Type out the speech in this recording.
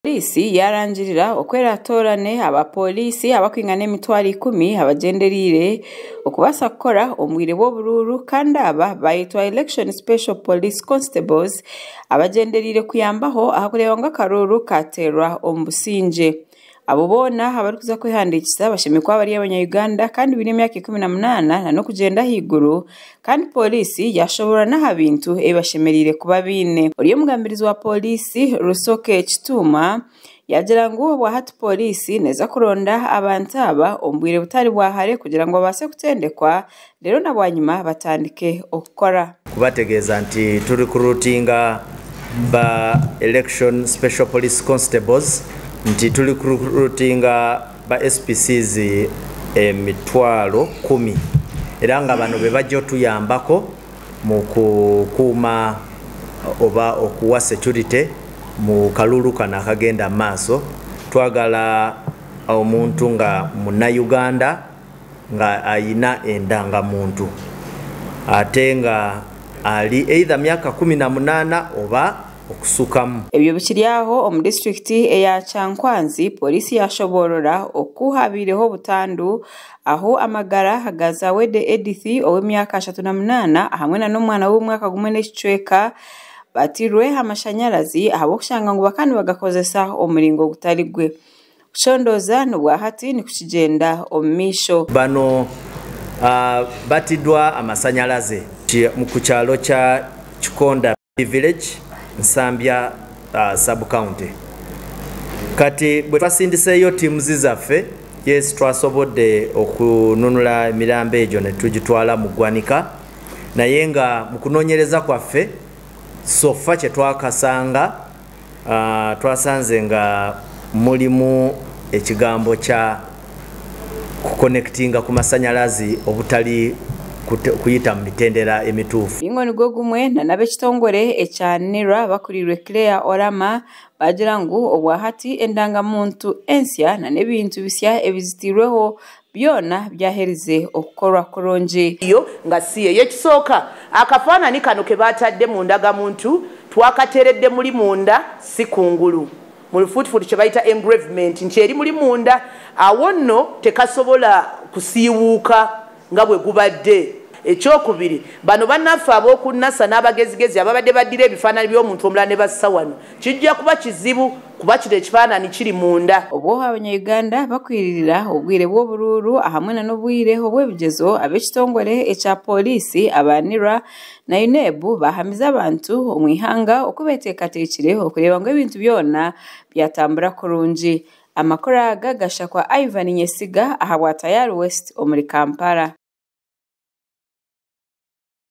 Poliisi yarangirira okweratorane abapoliisi abakwingana emitwaro 10 abagenderire okubaasa kukora omwire bw'oburuuru kandi aba bayetwa Election Special Police Constables abagenderire kuyambaho ahakureeba ngu akaruuru kateerwa omu busingye. Abo boona abarikuza kwehandiikisa bashemereire kuba bari abanya-Uganda kandi baine emyaka 18 na n'okugyenda ahaiguru kandi poliisi yashoborora n'aha bintu ebi bashemereire kuba baine. Ori omugambirizi wa poliisi Rusoke Kituuma yagira ngu obwahati poliisi neeza kuronda abantu aba omu bwire butari bwa hare kugira ngu babaase kutendekwa reero na bwanyima batandike okukora. Kubategeeza nti turi kurutinga ba Election Special Police Constables nti tuli kurutinga ba SPCs emitwaro 10 era nga bano be bajja otuyambako mu kukuuma oba okuwa security mu kalulu kano akagenda maaso. Twagala omuntu nga munnayuganda nga ayina endangamuntu ate nga ali either myaka 18 oba okusukamu. Ebyo bikiri aho omu disitulikiti eya Kyankwanzi poliisi yashoborora oku habiireho obutandu aho amagara hagazawede Edith ow'emyaka 38 hamwe na n'omwana w'omwaka gumwe n'ekicweka batirwe amashanyarazi ahabw'okushanga ngu bakaba nibagakozesa omuringo gutari gwe. Kushondoza n'obwahati nikukigyenda omu maisho. Bano batiddwa amasanyalaze ku kyalo kya Kikonda Village Nsambya sub-county. Kati bwe twasindiseeyo ttiimu zaffe, yes, twasobodde okununula emirambo egyo ne tugitwala mu ggwanika, naye nga mu kunoonyereza kwaffe sofa kye twakasanga twasanze nga mulimu ekigambo kya kuconnectinga ku masanyalazi obutali kuyita mu mitendera emituufu. Bingo nigwo gumwe na n'ab'ekitongore ekya NIRA bakurirwe Claire Orama bagira ngu obwahati endangamuntu ensya na n'ebintu bisya ebizitirweho byona byaherize okukorwa kurungi. Iyo nga si ye ekisooka akafaananyi kano ke baatadde mu ndagamuntu twakateeredde muli munda si kungulu. Mu lufuutifuuti kye bayita engravement nti eri muli munda, awo nno tekasobola kusiiwuuka nga bwe gubadde. Ekyokubiri, bano bannaffe ab'okunnasa n'abagezigezi ababadde baddira ebifaananyi by'omuntu omulala ne bassa wano, kijja kuba kizibu kuba kino ekifaananyi kiri munda. Obwo abanya-Uganda bakwiririra obwire bw'oburuuru ahamwe na n'obwire obw'ebigezo ab'ekitongore ekya poliisi aba NIRA na UNEB bahamiza abantu omu ihanga oku beteekateekire okureeba ngu ebintu byona byatambura kurungi. Amakuru aga gashakwa Ivan Nyesiga ahabwa Tayari West omuri Kampala.